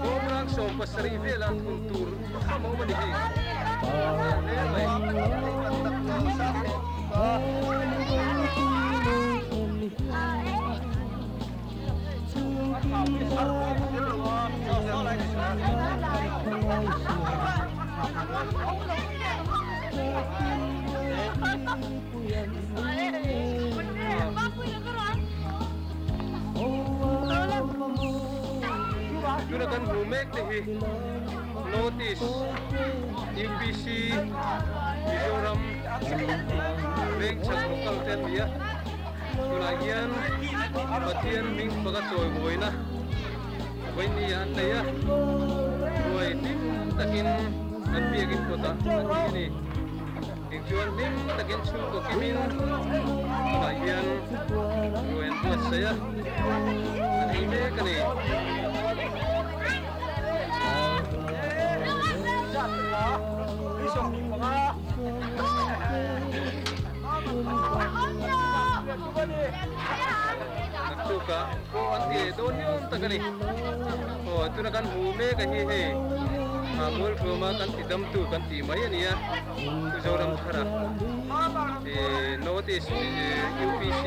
Bawmrang 70 vela thun tur tham a awm a ni hei. Hle mai. Tuna kan hmuh mek te hi Notice UPC Mizoram Vengchhak Local te an ni a, tunah hian Pathian hming faka chawimawina vawiin an nei a, ruai hlim takin an biakin kawtah an ti a ni. Tichuan hlim takin chhungkaw kimin tunah hian ruai an buatsaih a, an ei mek a ni. Naktukah pawh an ti leh dawn hian tak a ni. Aw tuna kan hmu mek a hi hei Mualthuama kan ti damtu kan tih mai a ni a. Mizoram thara Notice UPC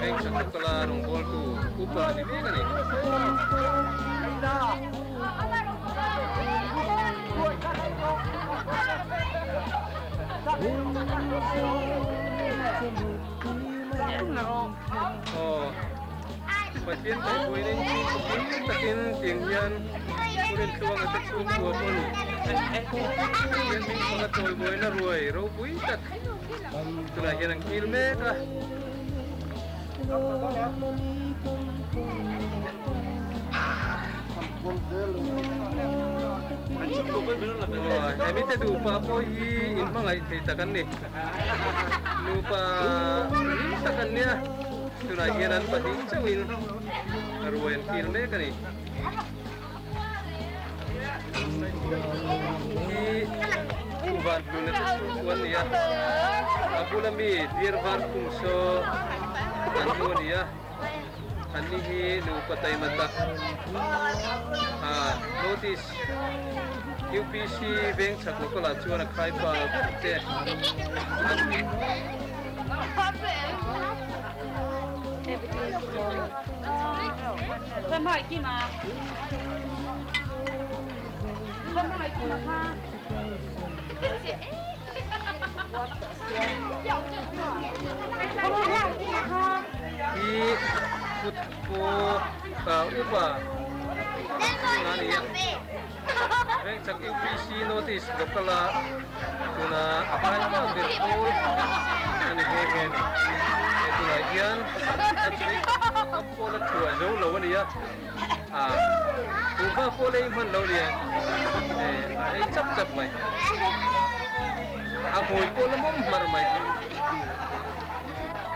Vengchhak Local-a rawngbawltu upa ni mek a ni. Aw, Pathian kaihpuiin chhungkaw pui takin tiang hian Pu Rentluanga te chhungkua pawn Pathian hming faka chawimawiin a ruai ropui tak tunah hian an kil mek a. Hemi te nupa pawh hi in hmangaih thei tak an ni. Nupa hlim tak an nia. Tunah hian an pahnih chauhin ruai an kil mek a ni. Hi Van hluna te chhungkua an ni a. A bula mi Dear Van Khum saw an nu a ni a. Anni hi nupa taima tak notice UPC veng chhak local ah chuan a khai pa ber te an ni. Hi Pu Upa a ni a, Vengchak UPC Notice Local a tuna a hmai ber pawl a ni nghe nghe a ni. He tunah hian a chhui a pawl a thuah zo lo a ni a, kuhva pawl ei hman lo a ni a, a ei chap chap mai. A hmui pawl a mawm hmar mai.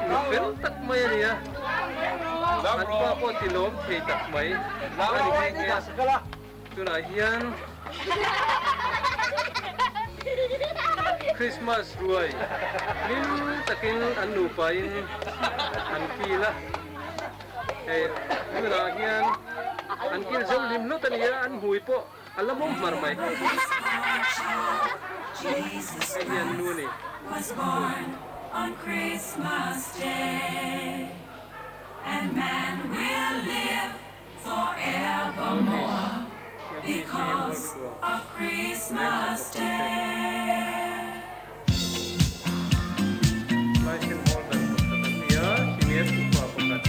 Nu fel tak mai a ni a, an pa pawh ti lawm thei tak mai a ni nghe nghe a. Tunah hian Christmas ruai hlim takin an nupain an kil a, hei tunah hian an kil zo hlim hlawt a ni a, an hmui pawh a la mawm hmar mai. Hei hi an nu a ni. License holder pakhat an ni a, senior upa pakhat,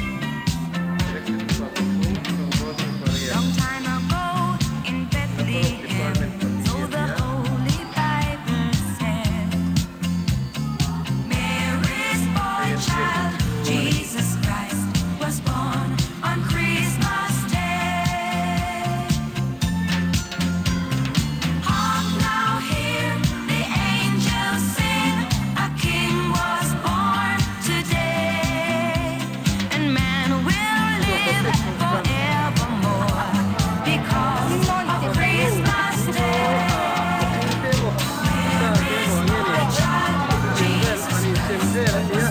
elected upa pathum, rawngbawltu pariat, number of department pahnih an ni a. Hei an biak in chhung a ni. Te emaw sa te emaw ang nge ni chutiang vel an insem vel a nia.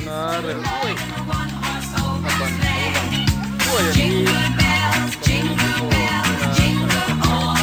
Tuna rel uaih a ban lo lang uaih a hi community hall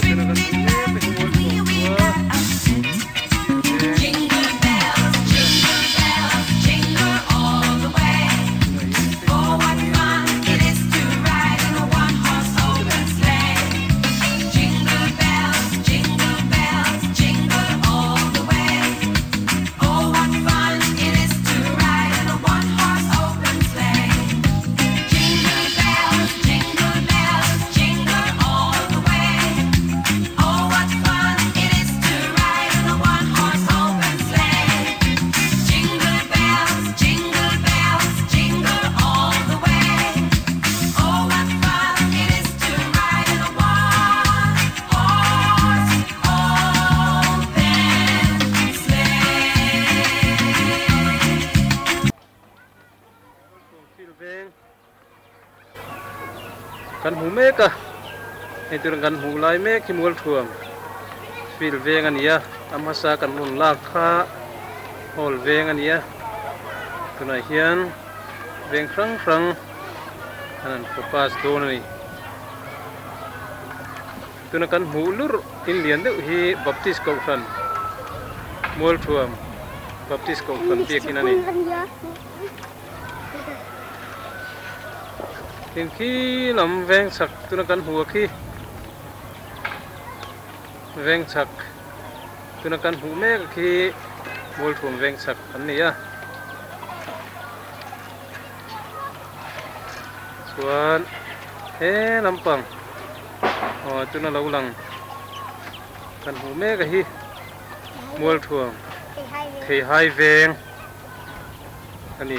tuna kan rel mek a ni. Chuan helam veng hi tuna kan hmuh veng a hi community hall veng a ni a chuan hei lo awm te pawh an leng a. Kan hmu mek a, hei tur kan hmuh lai mek hi Mualthuam field veng a ni a, a hmasa kan rawn lak kha hall veng a ni a, tunah hian veng hrang hrang an han focus dawn a ni. Tuna kan hmuh lurh in lian deuh hi Baptist Kohhran Mualthuam Baptist Kohhran biakin a ni. Tin khi lam veng chhak tuna kan hmuh a khi veng chhak tuna kan hmuh mek a khi Mualthuam veng chhak an ni a. Chuan he lampang aw tuna lo lang kan hmuh mek a hi Mualthuam Theihai veng a ni.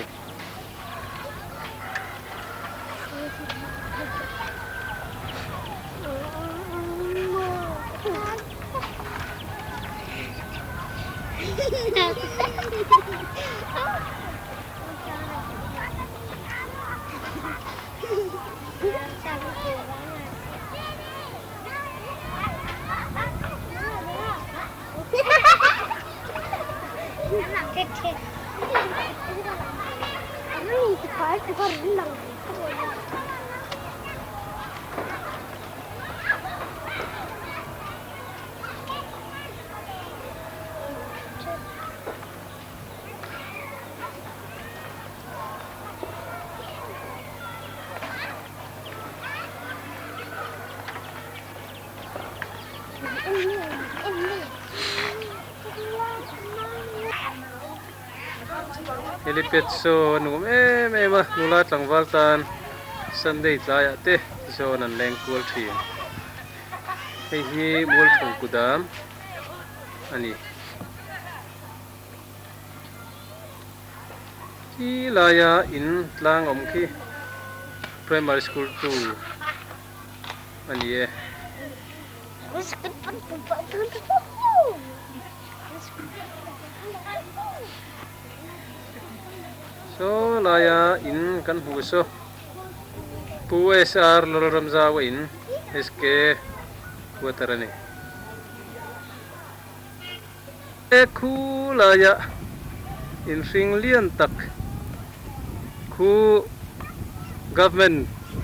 Helipad saw a nuam em em a nula tlangval tan Sunday tlaiah te tisawn an leng kual thin hei hi Mualthawng kudam a ni. Khi laia in tlang awm khi Primary School 2 a ni e. Saw laia in kan hmu saw Pu SR Lalramzaua in SK quarter a ni. He khu laia inhring lian tak khu Government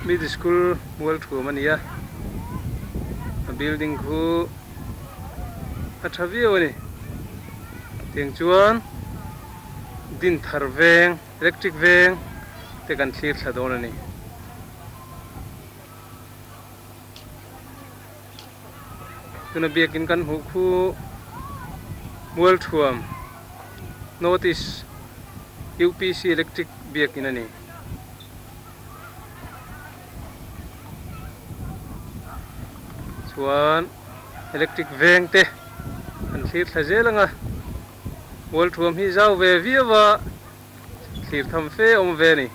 Middle School Mualthuam a ni a, a building khu. a tha viau a ni. Tiang chuan Dinthar veng, Electric veng te kan thlir thla dawn a ni. Tuna biakin kan hmuh khu Mualthuam North East UPC Electric biakin a ni. Chuan electric veng te an thlir thla zel ang a, Mualthuam hi zau ve viau a, thlir tham fe awm ve a ni.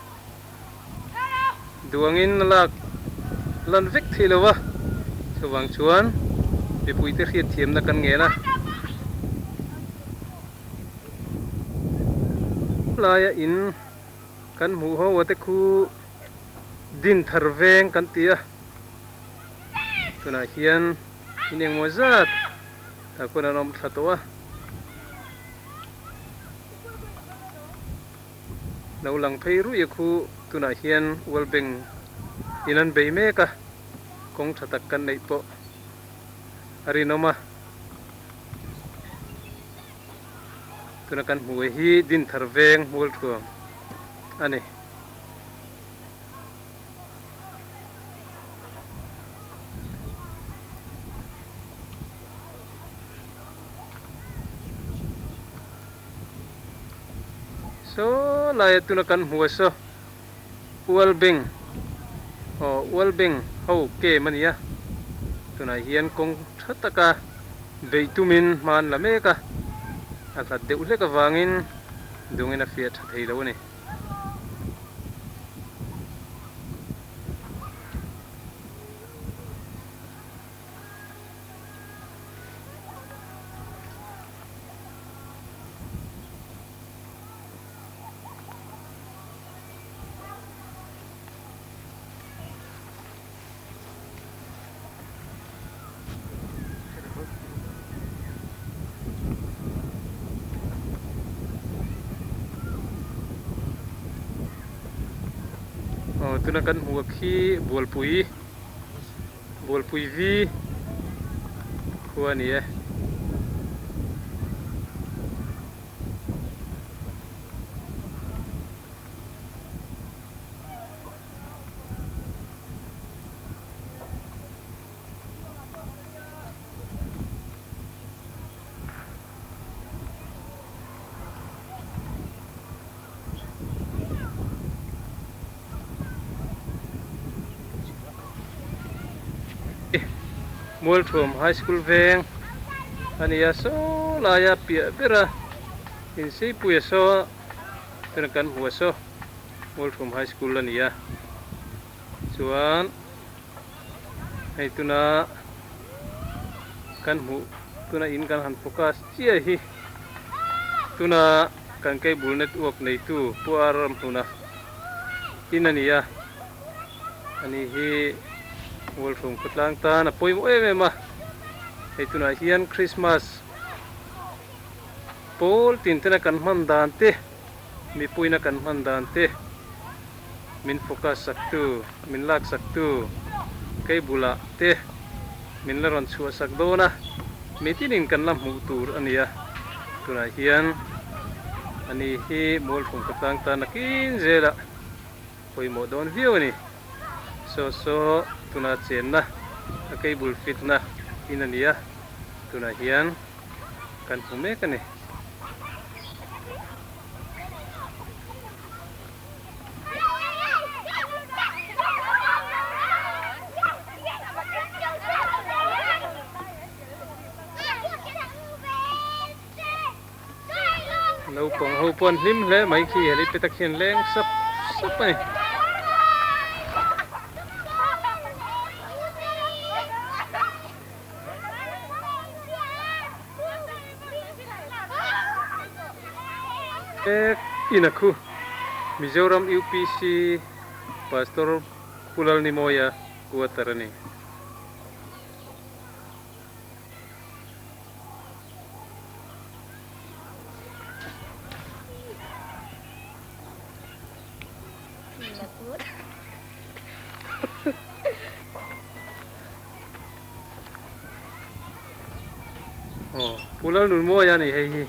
Duangin a lak lan vek theih lo a, chuvang chuan mipuite hriatthiamna kan ngen a. Laia in kan hmuh ho a te khu Dinthar veng kan ti a, tunah hian in engmaw zat tah khuan an awm thla tawh a. Lo lang phei ruih a khu tunah hian World Bank in an bei mek a, kawng tha tak kan neih pawh a rinawm a. Tuna kan hmuh hi Dinthar veng Mualthuam a ni. Saw laia tuna kan hmu a saw Ual Bank aw Ual Bank ho kem a ni a, tunah hian kawng tha taka beih tumin hma an la mek a, a hlat deuh hlek avangin dungin a fiah tha thei lo a ni. Aw tuna kan hmuh a khi Bualpui. Bualpui vi khua a ni e. Mualthuam High School veng a ni a, saw laia piah bera inseipuia saw tuna kan hmu a saw Mualthuam High School a ni a, chuan hei tuna kan hmuh tuna in kan han focus chiah hi tuna kan cable network neitu Pu R Ramhluna in a ni a, ani hi Mualhrum khawtlang tan a pawimawh em em a, hei tunah hian Christmas pawl tin tena kan hman dan te mipuina kan hman dan te min focus sak tu, min lak sak tu cable ah te min la rawn chhuah sak dawn a, mitinin kan la hmuh tur a ni a, tunah hian ani hi Mualhrum khawtlang tan a kin zelah pawimawh dawn viau a ni. Saw saw tuna chenna a cable fit na in a ni a, tunah hian kan hmu mek a ni. Naupang ho pawh an hlim hle mai khi helipet a khian leng sap sap a ni. Mek in a khu Mizoram UPC Pastor Pu Lalnimawia quarter a ni. Aw Pu Lalnunmawia a ni hei hi.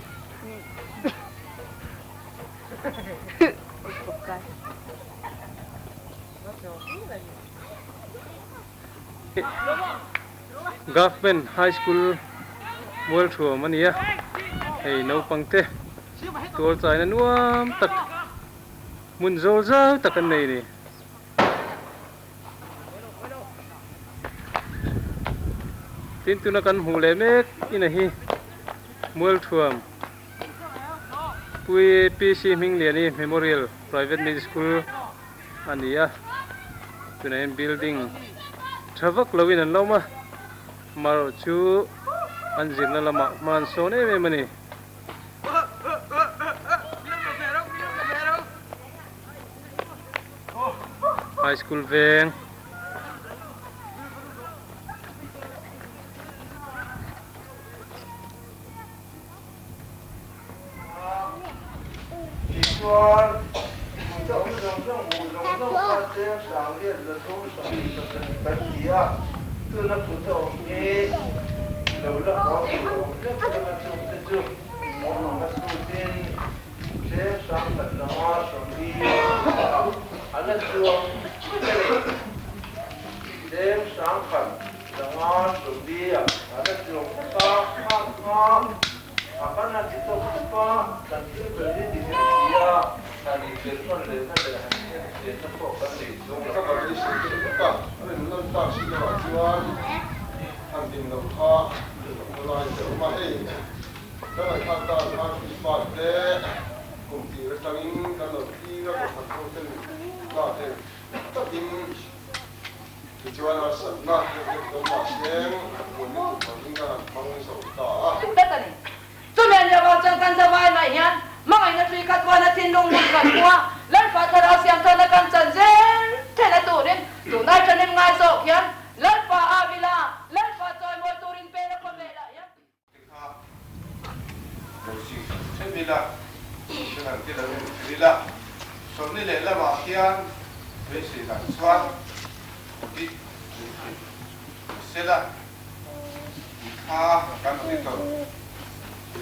Government High School Mualthuam a ni a, hei naupang te tual chaina nuam tak hmun zawl zau tak an nei a ni. Tin tuna kan hmuh leh mek ina hi Mualthuam Pui PC Hmingliani Memorial Private Middle School a ni a, tunah hian building tha vak loin an lo awm a, amaherawh chu an zirna lamah hma an sawn em em a ni. High School veng. Tichuan, Hmuhte awm zawng zawng hmuh zawng zawng kha cheng sang lian la thum sawmhnih pasarih kan ti a, tuna hmuhte awm hi lo la haw tur awm hlek hlek a chungte chu awm ang a sutin cheng sang khat langa sawmli a la chuang vek a ni. Cheng sang khat langa sawmli a la chuang vek a, khang kha A kan han ti tawk tawk a, kan thil ber hi ti hian si a, han inbel hman leh na leh han en chianna pawh kan nei chuang lo. Ka beisei deuh vek a, a rawn lan tak si loh ah chuan han din loh kha ka lai te awm a, hei ka ngaihthlak dan khan Krismas te kum tir atangin kan lo thlir a, kohhran ho ten hna ten takin Tichuan harsatna deuh deuh dawn mahse buaina tur vangin ka han hmang zo ta a. Tak a ni. Chumi a nih avang chuan kan zavai mai hian hmangaihna hlui khat vuana thinlung hmun kan hmu a, Lalpa thlarau siam tharna kan chan zel theihna turin tunai thahnem ngai zawk hian Lalpa a vila Lalpa chawimawi turin pela khawvelah hian Te kha lo zing hran ṭhen ila, thil te lo en ṭhen ila, sawmni leh lamah hian beisei dan chuan audit min thei ni sela, tih kha kan auditor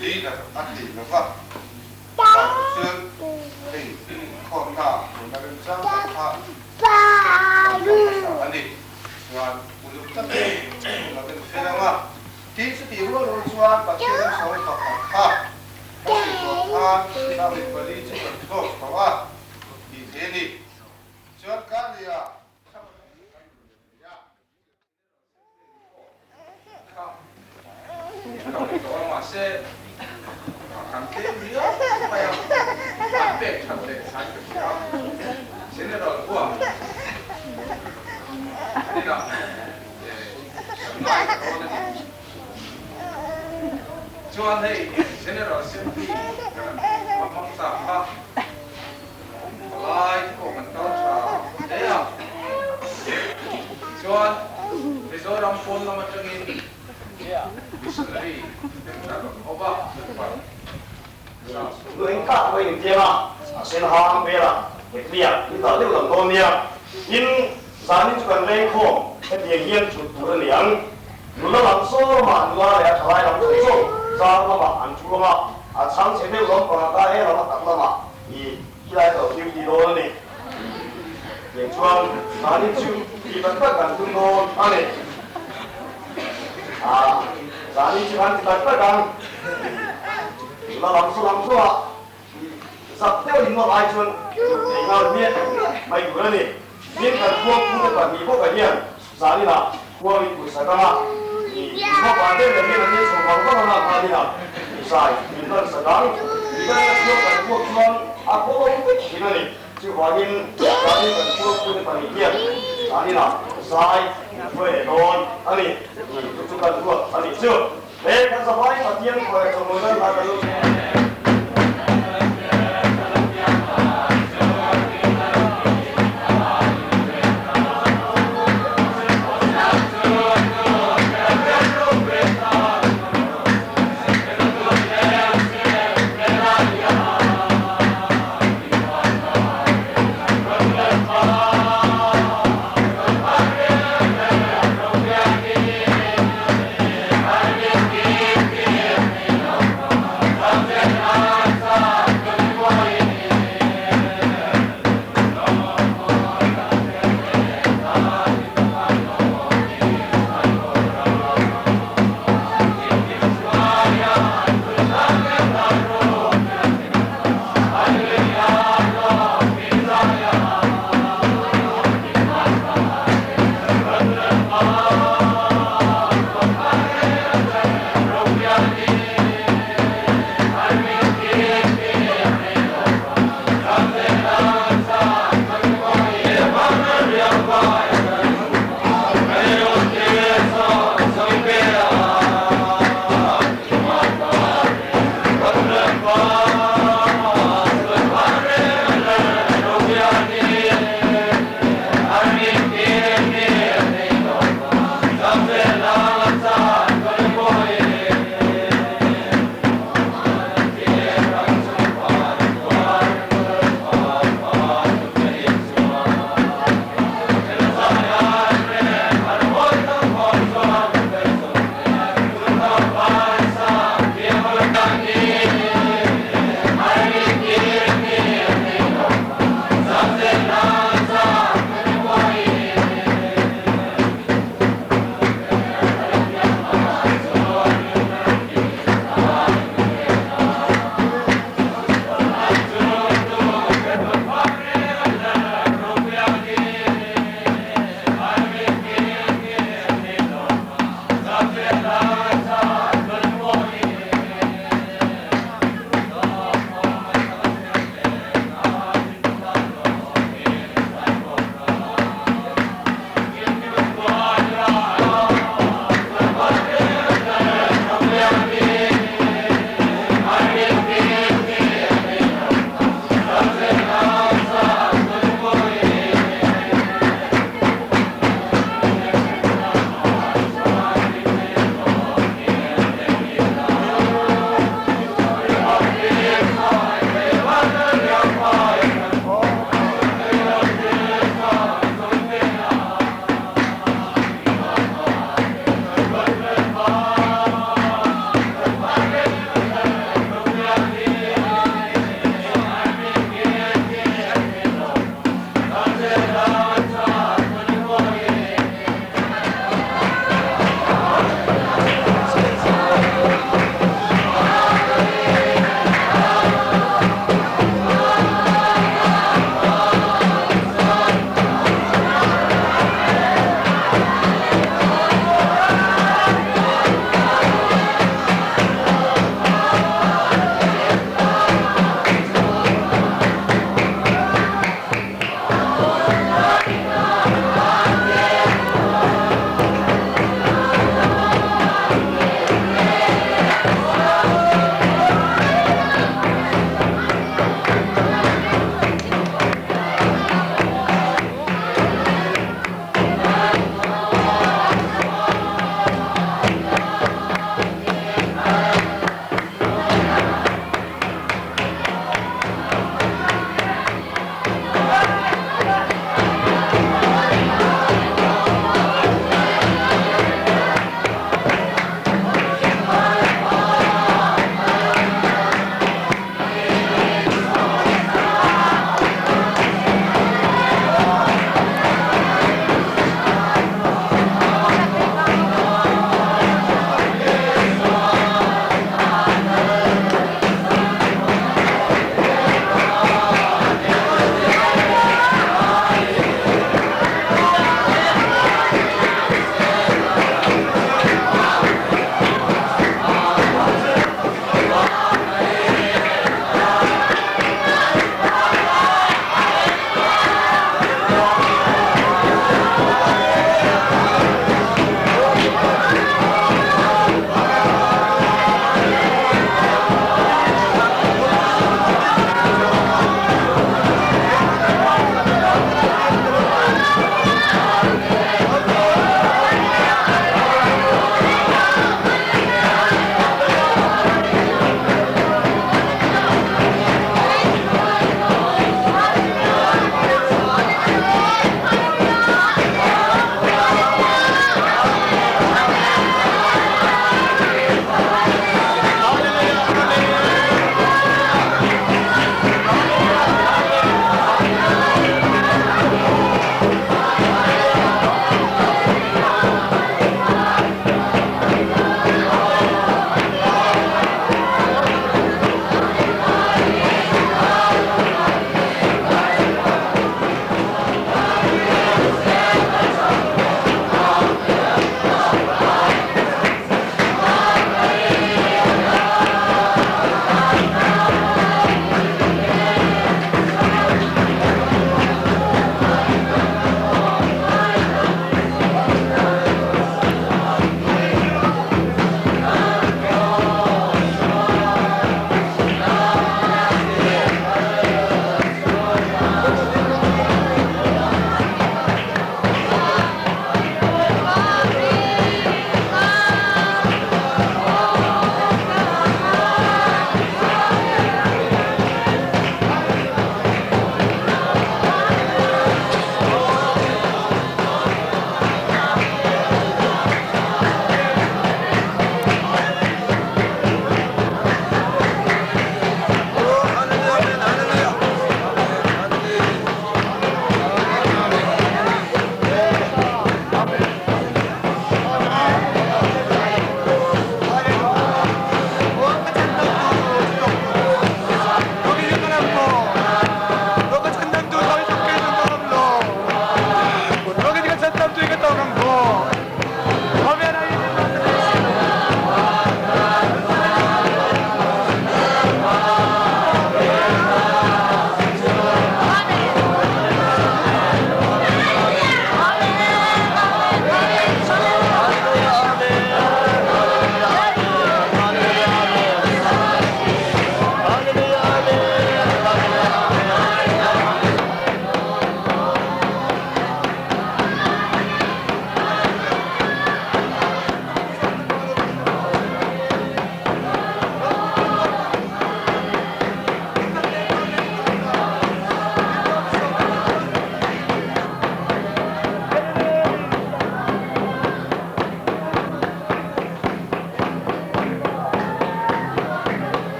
leader a thei lo va, amaherawh chuan hei inkhawmna tuna remchang tak kha kan hmang hmasa a ni. Chuan uluk takin lo en fel ang a. Tin, chutih rual rual chuan Pathian in sawi pakhat kha ka sawi tawh khan David pali chu kan close tawh a tih theih a ni. Chuan Karlia kha ka hmu tawh a, mahse kan tlem riau mai a, an pek that leh thain ka hria a, General huam inah Chuan hei General Assembly kan han hmang ta kha palai te pawh kan kal tha hle a. Tichuan Mizoram pawn lam atangin missionary te kan rawn awm a. Nuih tak mai in tiang a, a sen hang vel a, hekliah in tal deuh lang dawn nia. Tin, zanin chu kan leng khawm, hetiang hian chhut tur a ni ang. Nula lam sawmah nula leh a thalai lam zawng zawng zar lamah an thu ang a, a chhangchhe deuh lampang a ka he lam a tak lamah i khilai ka lo duty dawn a ni. Tiang chuan zanin chu ti tak tak kan tum dawn a ni. Zanin chu kan ti tak tak ang. La lam chu lam chu a zak deuh in lawk ai chuan zuk thei nghal hmiah mai tur a ni. Tin kan khuang pute pahnih bawkah hian zaninah khuang in put sak ang a, i khawpa deuh leh hian an nei chho vang vang anga khaninah zai min hman sak ang. Tihian ka khuang kan khuak chuan a khaw vek thin a ni. Chuvangin zanin kan khuang pute pahnih hian zaninah zai min hruai leh dawn a ni. Chu chu kan ruat a nih chu. He kan zavai Pathian khawi a chawhmawih nan hla kan lo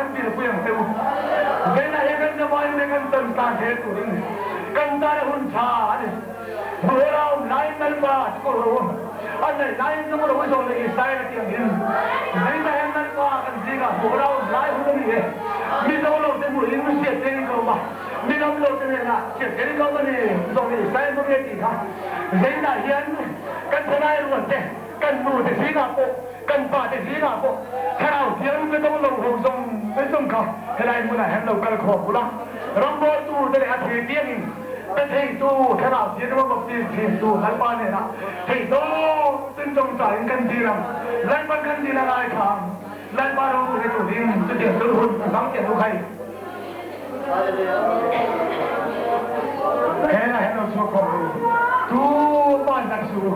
kan dilpui ang che u. Zainah hian kan zavai mai kan tawn tan zel turin kan tan a hun tha a ni. Hmuhawla awm laiin Lalpa chu ko rawh u, a neih laiin chu ko rawh u zawh leh Israel a tih ang in. Zainah hian Lalpa kan zingah hmuhawla awm lai hun a ni e. Mizo lo te hmuhin hriat chiangin ka awm a, mi ram lo te hnenah hriat chiangin ka awm a ni zawh leh Israel hmang nge tih kha. Zainah hian kan thalai rual te, Kan nu te zingah pawh, kan pa te zingah pawh thlarau thiang ka dawng lo ho zawng zawng kha helai hmunah hian lo kal khawm bul a. Rawngbawltu te leh a thei piangin pe theitu thlarau thiang emaw baptis thintu Lalpa hnenah thei tawp tin tawngtaiin kan dil ang. Lalpan kan dil a ngai thla ang. Lalpa ropui turin chutiang chu hun a hmang tiang u khai. Helai hian lo chhuak khawm ru. Tu pa zak suh u.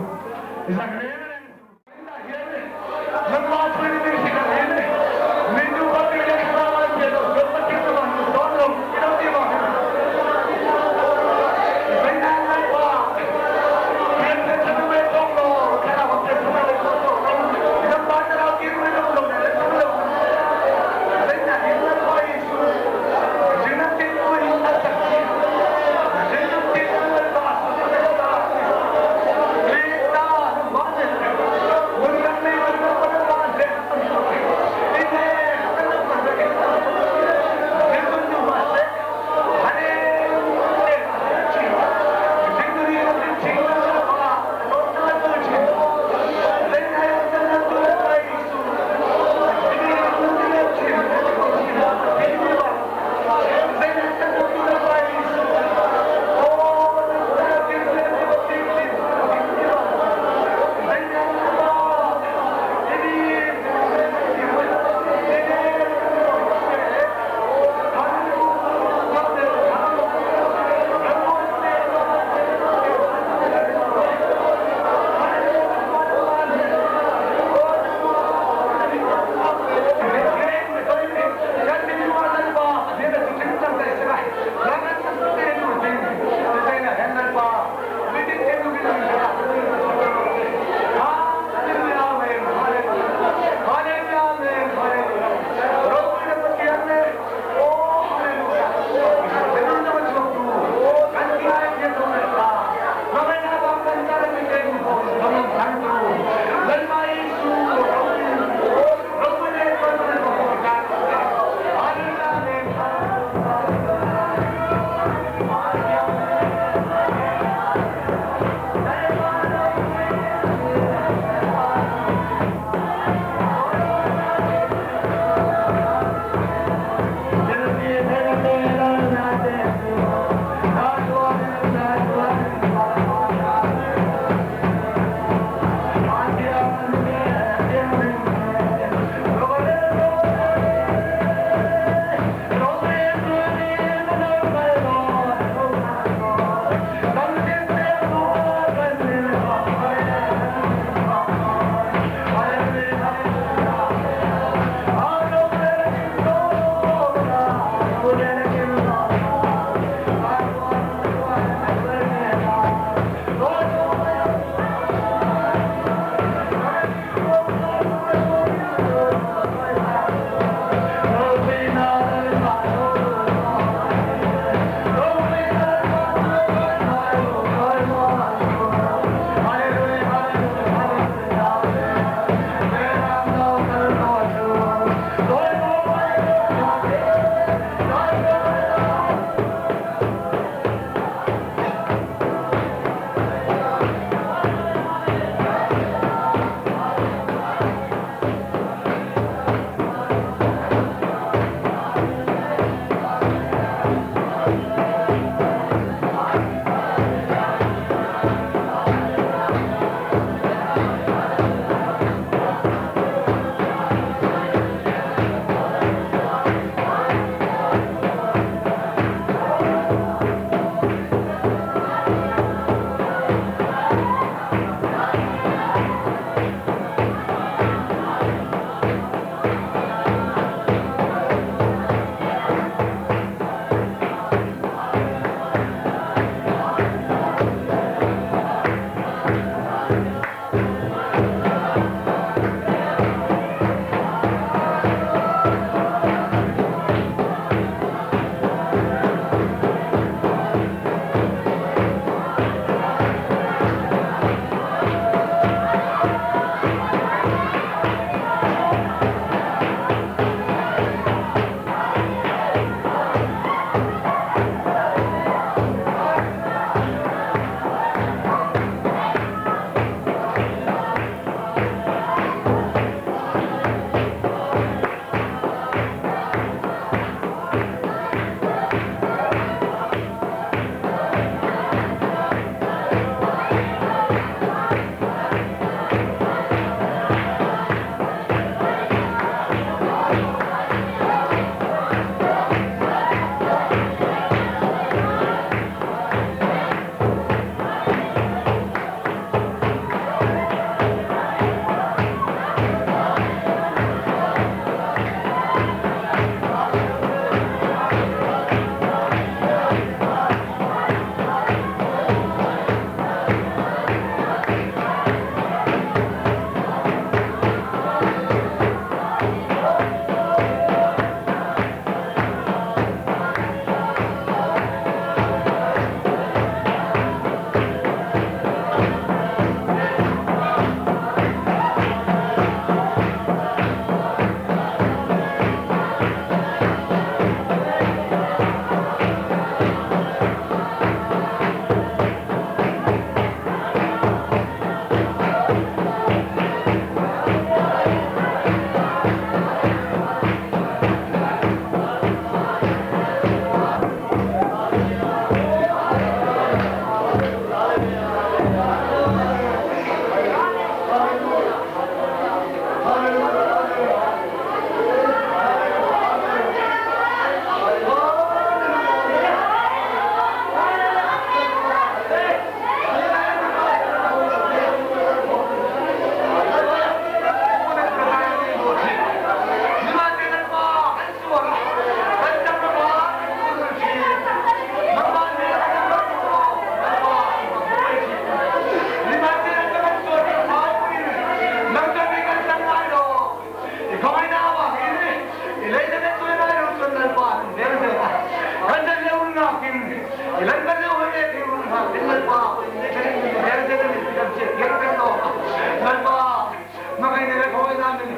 Zak reng reng suh u. Tunah hian Lalpa chuan i min hrilh ang em? Min duh kha mi leh thlarau an pian loh chuan Pathian lamah an lut dawn lo i lo ti vang em? Zeidah Lalpa hian thil tha duh ve tawk lo, thlarau a pian thar lo pawh tawk lo, Lalpa thlarau tir mai lo lo leh thar lo. Zeidah hian Lalpa Jesuh zinam tin pui a chak chi, zinam tin Lalpa a chak chi, Krista hman.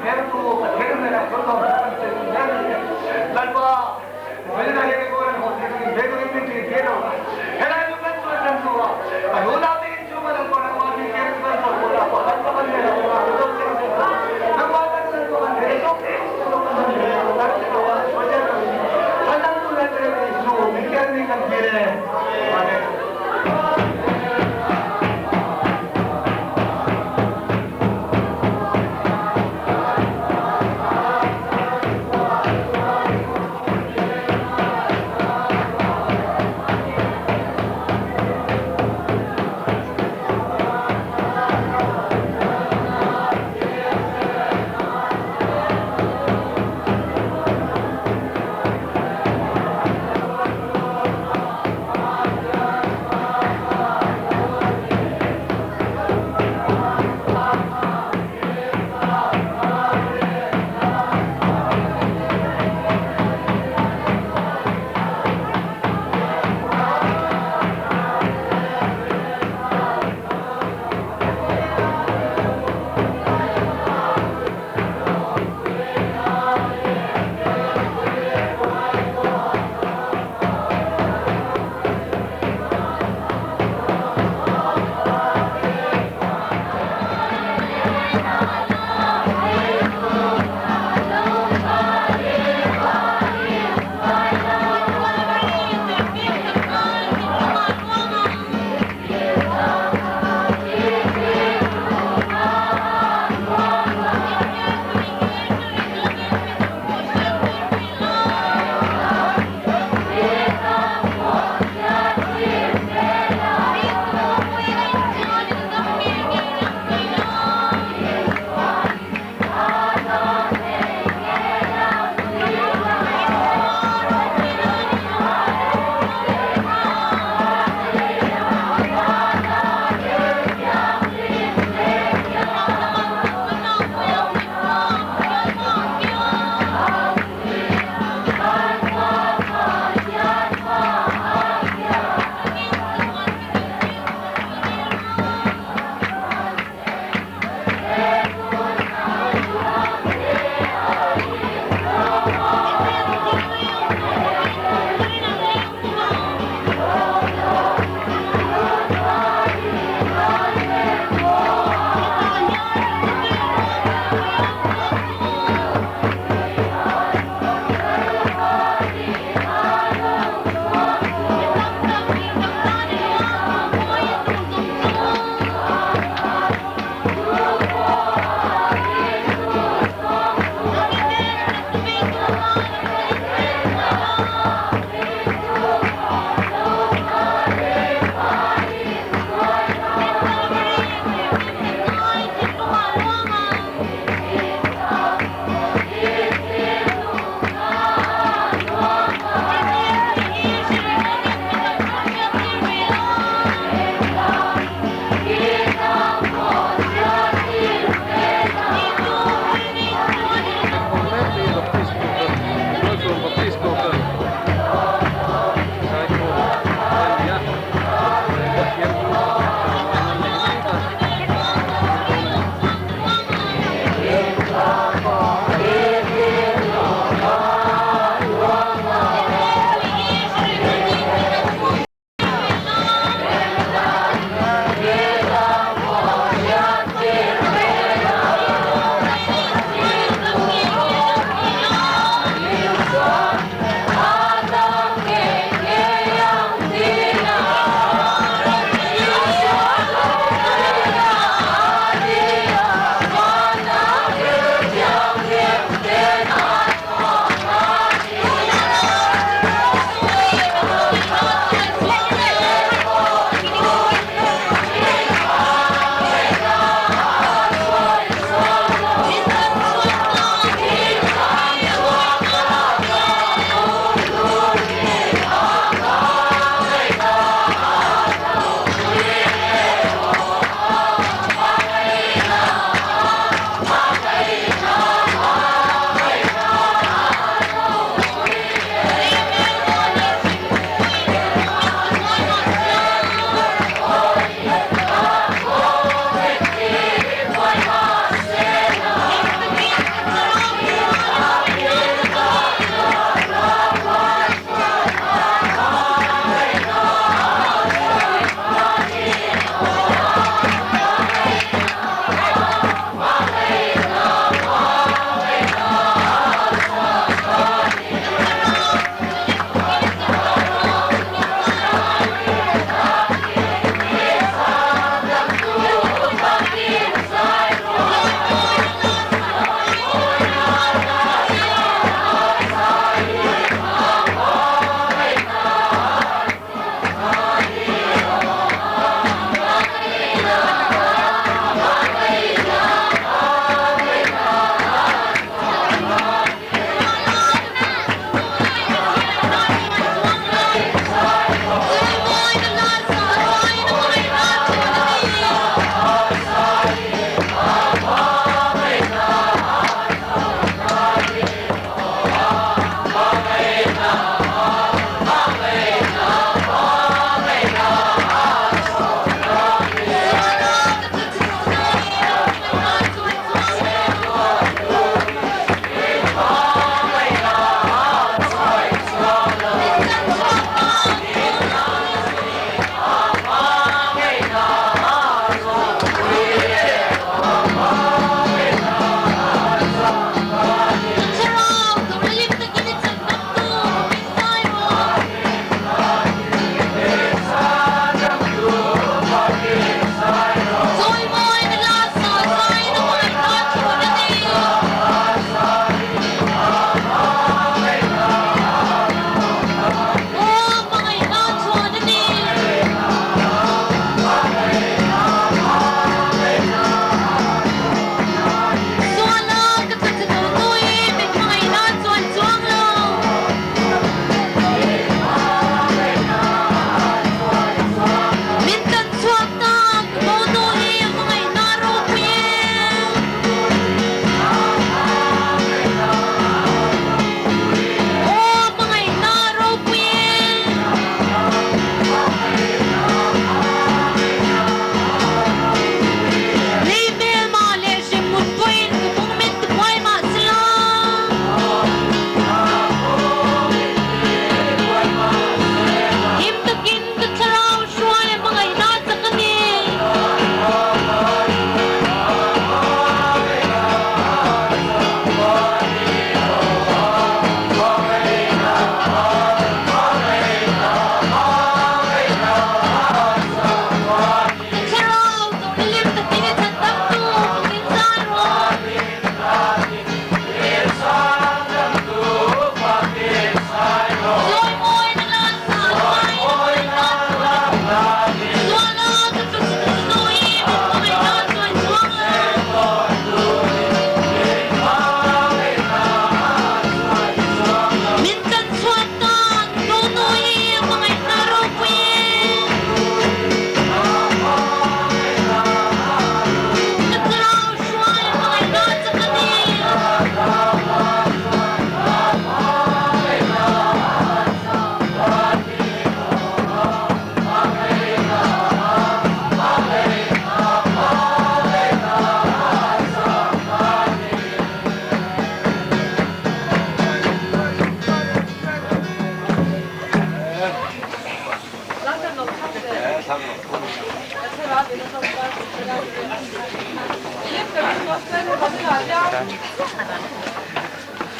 khertu Pathian hnenah chuan lawmna kan sawi dun zel a ni. Lalpa, Vawiinah hian i kawr an haw thei ka nih ve turin min ṭih thei lo. Helai chu kan chuan ṭan hnu ah a hnunah te in chhunga Lalpa nangmah min kher chu kan chawi pawh lah pawh Lalpa kan hnenah awm a, kan lo cheng zel a. Nangmah tan Lalpa kan hnenah zawk zawk kan han hnenah kan tar che lo a, sawi zel ka nih. Kan dang tu leh tere Isu min kher ni kan thlir e. Amen.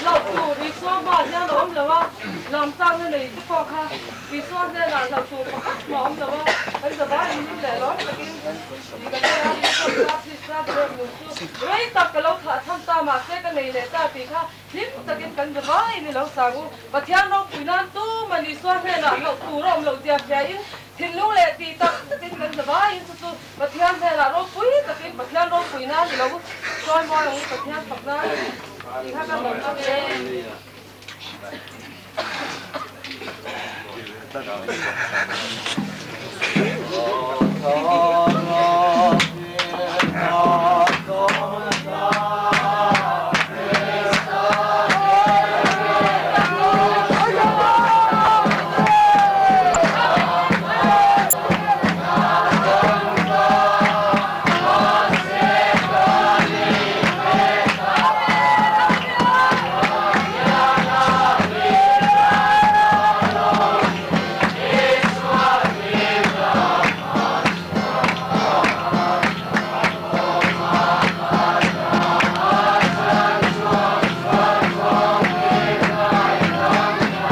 Hlauh tur Isua hmaah hian a awm lo a, lam chakna nei te pawh kha Isua hnenah hlauh tur pakhat mah a awm lo a, kan zavaiin hlim leh lawm takin tih kan nei a, Isua kha Krista biak nun chu rei tak ka lo thlah chhan ta mahse ka nei leh ta tih kha hlim takin kan zavaiin i lo sang u. Pathian ropui nan tuman Isua hnenah hlauh tur a awm loh zia hriain thinlung leh tih tak takin kan zavaiin chu chu Pathian hnenah ropui takin Pathian ropui nan i lo sawi mawi ang u Pathian fak nan tih kha kan lo hmang e.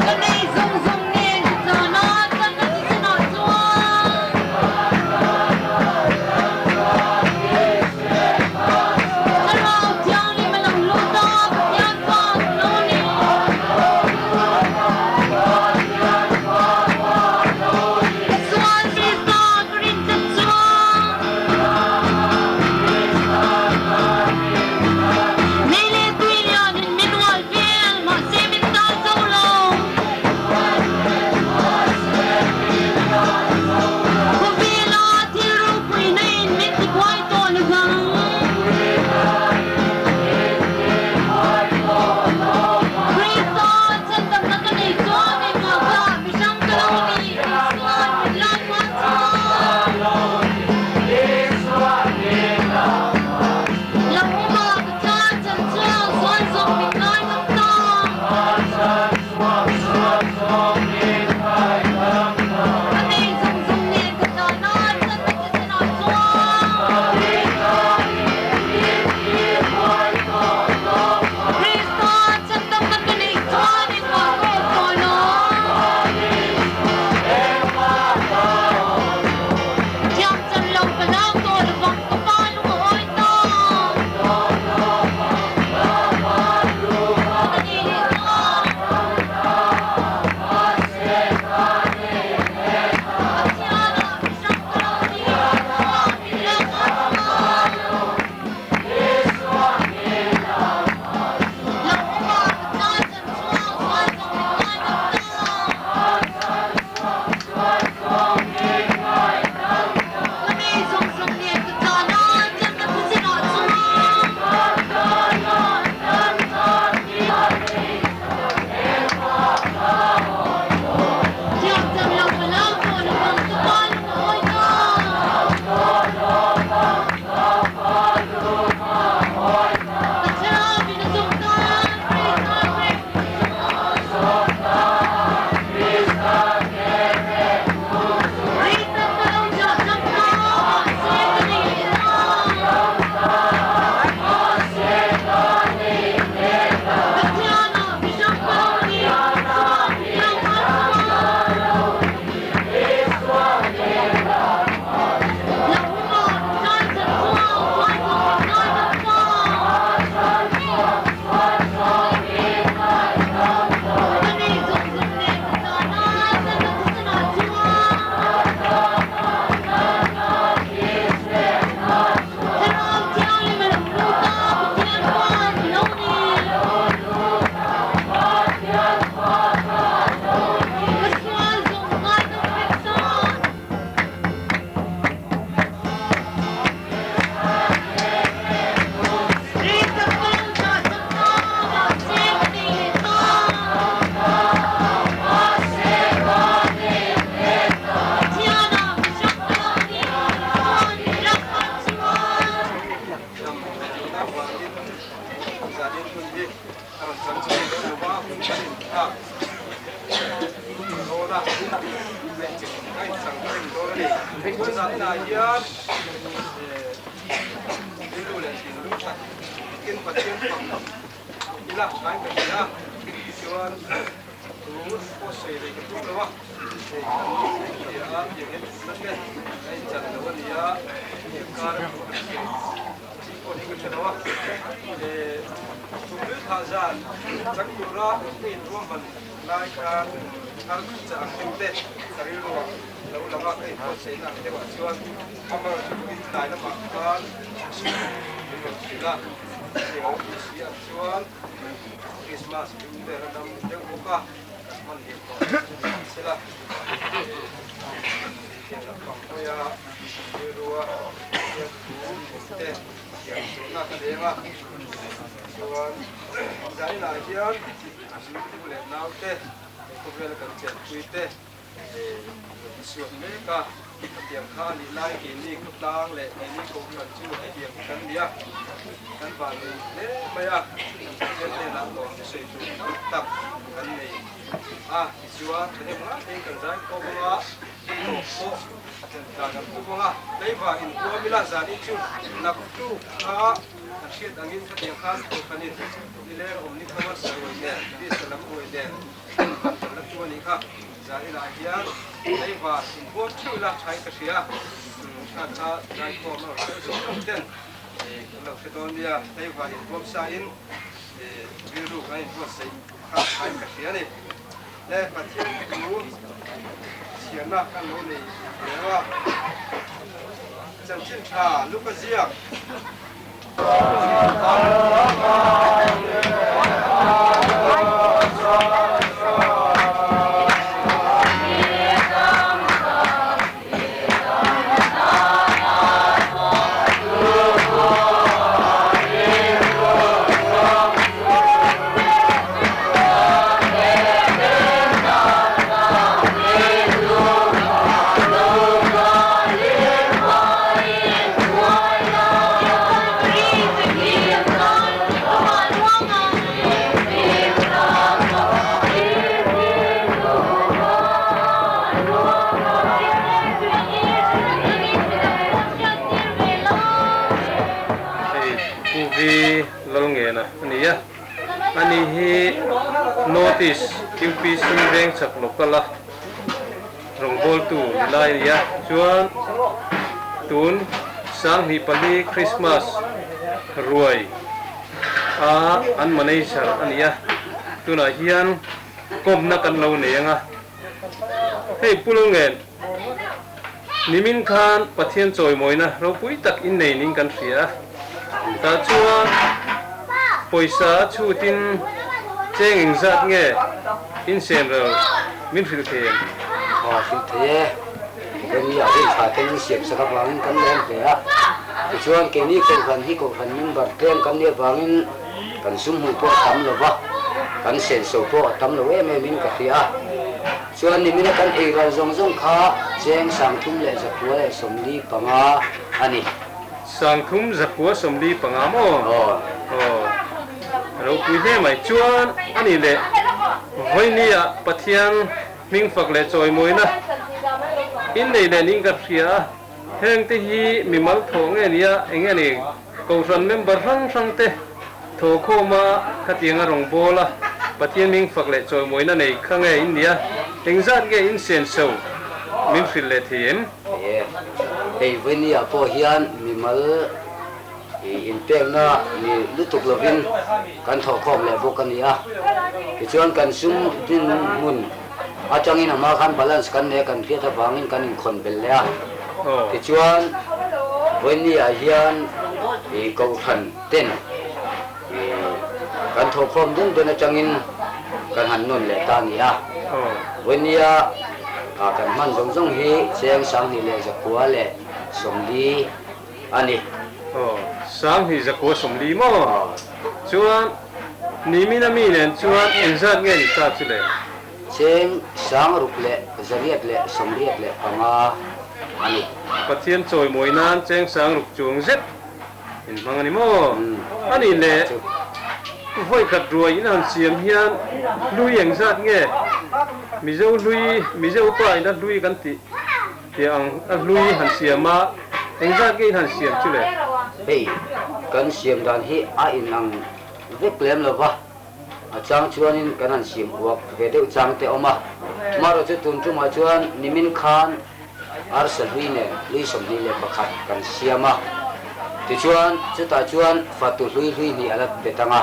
Ka nei zawng zawng nen ka tlan a, tlanna thisen ah chuan. Thlarau Thianghlim a lo lut a, Pathian fa ka lo ni. Ka sual Krista ka rin tlat chuan. Mei leh tui lianin min ual vel, mahse min tan zo lo. Khawvela thil ropui naiin min tikuai tawh lo vang. Krista chhandamna ka nei chuan engmah kha mihrang ka lo ni Isua'n min lan hma chuan. Lamhuma ka tan chan chuan sual zawng min ngai ngam ta. Ka nei zawng zawng nen ka tlan a, tlanna thisen ah chuan. Krista chhandamna ka neih chuan engmah ka awm tawh lo. Thiam chan lo ka lau tawh lovang ka pa lung a awi ta. Ka ni leh ta. Pathianah mihrang ka lo ni chuan min lak a chuan. Lamhuma ka tlan chan chuang sual zawng min ngai ngam ta. Ka nei zawng zawng nen ka tlan a, tlanna thisen ah chuan. Thiam chan lo ka lau tawh lo vang ka pa lung a awi ta. Ka thlarau in a zawng tan Krista hrem chuan. Rei tak ka lo chah chak ta, mahse ka nei leh ta. Pathianah mihrang ka lo ni chuan min lo hman chuan. Lamhuma ka tlan chan chuan sual zawng min ngai ngam ta. Ka nei zawng zawng nen ka tlan a, tlanna thisen ah chuan. Thlarau Thianghlim a lo lut a, Pathian fa ka lo ni. Ka sual zawng ngai dam vek ta. Rei tak ka lo chah chak ta, mahse ka nei leh ta. Pathianah mihrang ka lo ni, chuan mi rak hman chuan. takin Pathian fak ila tlai ka hria a, tichuan thu pawh sawi rei ka tum lo a, hei kan hria a tiang hian thutna te a inchan lo a ni a, inkar a thu kan sawi chi pawh hi ka hre lo a, tumlui thlah zan chang tura ka inruahman lai khan thar chah ang deuh te ka rilruah lo lang a, ka inbuatsaihna ang deuhah chuan Amar chu in tlai lamah khan min rawn hrilh a, hetiang a ti si ang chuan Christmas hlim vel a dam deuh bawk a, kan hman leh tawh chu ni ang sela. Hetiang lampang hawia rilrua Pathian thu awm te thiam chhuahna ka leng a, chuan zainah hian u leh naute khawvela kan chenpui te Suat mek a, hetiang kha a nih lai keini khawtlang leh keini kohhran chu hetiang hi kan ni a, kan van nei hle mai a, Pathian hnenah lawm sawi tur tam tak kan nei a, tichuan thahnem ngai tein kan zai khawm ang a, tawp pawh thlen tlan kan tum ang a, tleiva inhuam ila zanin chu naktuk kha kan hriat angin khatiang khan kohhranin nileng awm ni khama saruai nen, tisa lam ruai nen, Kan kan la chu a nih kha. Zaninah hian leiva inhuam theuh ila thain ka hria. Kha kha zaikhawm a rawn kal zawng zawng ten kan lo hre dawn nia. Leiva inhuam sa in rilru kan inbuatsaih kha thain ka hria a ni. Le Pathian thu chhiarna kan lo nei reng a. Chanchin tha Luka ziak. Hei Pu V Lalngena a ni a, ani hi North East UPC Vengchhak Local a rawngbawltu ni lai a ni a, chuan tun 2004 Christmas ruai a an manager a ni a, tunah hian kawmna kan lo nei ang a, hei Pu Lungen nimin khan Pathian chawimawina ropui tak innei niin kan hria a, tah chuan pawisa chhutin cheng engzat nge insenral Min hrilh thei em? Aw, hrilh thei e. Keini a hun tha ten min siam sak avangin kan lawm hle a. Tichuan, keini Kohhran hi Kohhran member tlem kan nih avangin kan sum hmuh pawh a tam lo va, kan senso pawh a tam lo em em in ka hria a. Chuan nimina kan ei ral zawng zawng kha cheng 3,375 a ni. 3,375 maw? Aw. Aw. Ropui hle mai. Chuan a nih leh vawinia Pathian hming fak leh chawimawina innei leh niin ka hria a, heng te hi mimal thawh nge nia eng nge ni Kohhran member hrang hrang te thawhkhawma khatianga rawngbawla Pathian hming fak leh chawimawina nei kha nge in nia, engzat nge in senso min hrilh leh thei em? Thei e. Hei vawinia pawh hian mimal I inpekna ni lutuk lovin kan thawhkhawm leh bawk a ni a. Tichuan kan sum din hmun atangin a hma khan balance kan nei a, kan hriat avangin kan inkhawn belh leh a. Tichuan vawinia hian i kohhran ten i kan thawhkhawm dun dun atangin kan han nawn leh ta a ni a. Vawinia kan hman zawng zawng hi cheng 23,140 a ni. Aw, 2940 maw? Chuan, nimin a mi nen chuan engzat nge ni ta chu le? Cheng 6885 a ni. Pathian chawimawi nan cheng 600 chuang zet in hmang a ni maw? A nih leh, vawikhat ruai in han siam hian hlui engzat nge? Mizo hlui, Mizo upa in a hlui kan tih. Tiang a hlui han siam a, engzat nge in han siam chu le? Hei, kan siam dan hi a inang vek lem lo va, a chang chuanin kan han siam uak ve deuh chang te awm a. Amaherawhchu tun tumah chuan nimin khan arsa hlui nen hlui 21 kan siam a, tichuan chutah chuan fatu hlui hlui hnih a la bet ang a,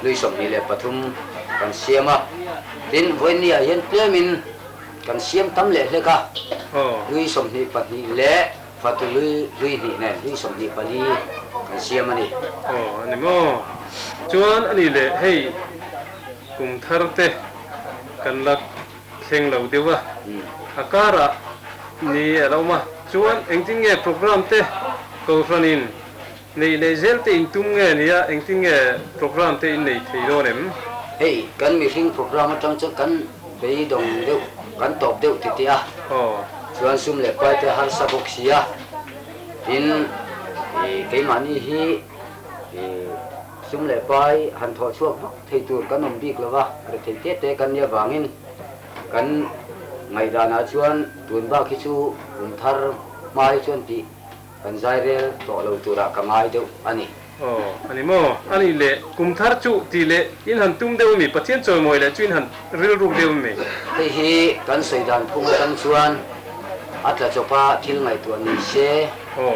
hlui 23 kan siam a. Tin, vawiinniah hian tlemin kan siam tam leh hlek a, hlui 22 leh fatu hlui hlui hnih nen hlui 24 kan siam a ni. Aw, a ni maw? Chuan a ni leh hei kum thar te kan la thleng lo deuh a, a karah ni a lo awm a. Chuan engtin nge program te Kohhranin neih leh zel te in tum nge nia, engtin nge program te in nei thei dawn em? Hei, kan mihring program atang chuan kan beidawng deuh, kan tawp deuh ti tih a, chuan sum leh pai te harsa bawk si a, tin keimahni hi sum leh pai han thawh chhuak vak thei tur kan awm bik lo va, rethei te te kan nih avangin kan ngaihdanah chuan tun bak hi chu kum thar hma hi chuan tih kan zai rel tawh lo turah ka ngai deuh a ni. Aw, a ni maw? A nih leh, kum thar chu tih leh in han tum deuh ami? Pathian chawimawi leh chu in han rilruk deuh ami? Hei hi kan sawi dan phung atang chuan a tla chawpa thil ngaihtuah ni se,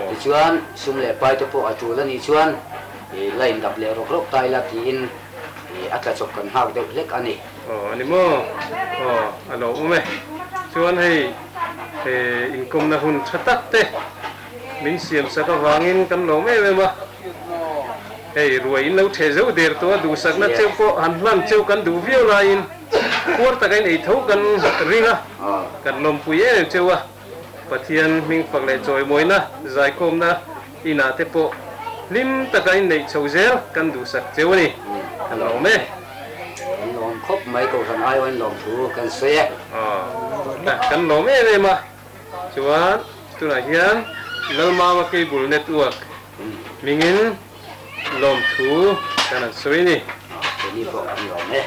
tichuan sum leh pai te pawh a tul a nih chuan la indap leh rawk rawk ta ila tiin a tla chawp kan nghak deuh hlek a ni. Aw, a ni maw? Aw, a lo awm e. Chuan hei inkawmna hun tha tak te min siam sak avangin kan lawm em em a. Hei ruai in lo theh zeuh der tawh a, duhsakna cheuh pawh han hlan cheuh kan duh viau laiin khuar taka in ei tho kan ring a, kan lawmpui em em cheuh a. Pathian hming fak leh chawimawina zaikhawmna inah te pawh hlim taka in neih chho zel kan duhsak cheu a ni. Kan lawm e. Kan lawm khawp mai Kohhran aiawhin lawmthu kan sawi e. Aw, kan lawm em em a. Chuan tunah hian Lalmama Cable Network hmingin lawmthu kan han sawi a ni. Keini pawh kan lawm e.